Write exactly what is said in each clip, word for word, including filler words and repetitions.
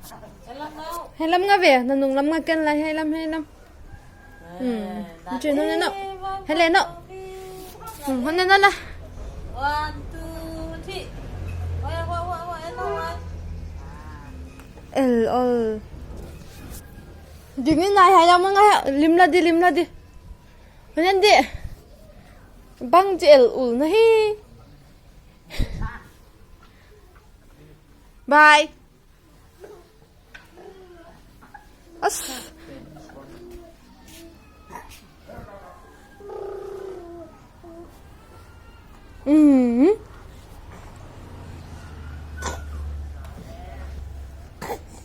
Hiai lam nga ve, na nung lam nga ken lai, hiai lam, hiai lam. Hmm. Chin hon en o. Hiai le en o. Hmm, hon en o la. One, two, three. Wah, wah, wah, wah, en o, wah. El ol. Ding in nai, hiai lam nga, lim la di, lim la di. Hon en di. Bang chi el ul na hi. Bye. As. Mm.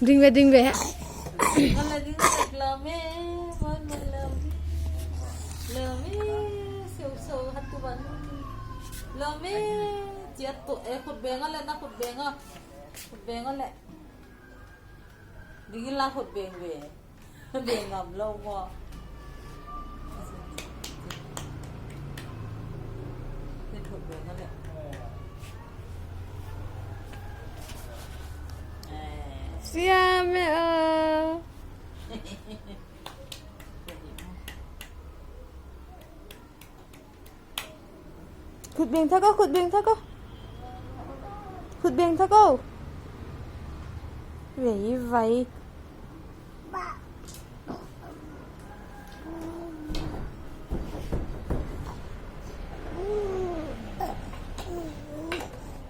Ding ve, ding ve. Ngala ding ve, love me, one more love me. Love me, so, so, hatu ban. Love me, chiat to, eh, khut beng a le, na khut beng a. Khut beng a le. Ding in la khut beng ve. Beng ngam lou maw. Ni khut beng a le. Eh. Siam e o. Khut beng thak o, khut beng thak o. Khut beng thak o. Vei vai.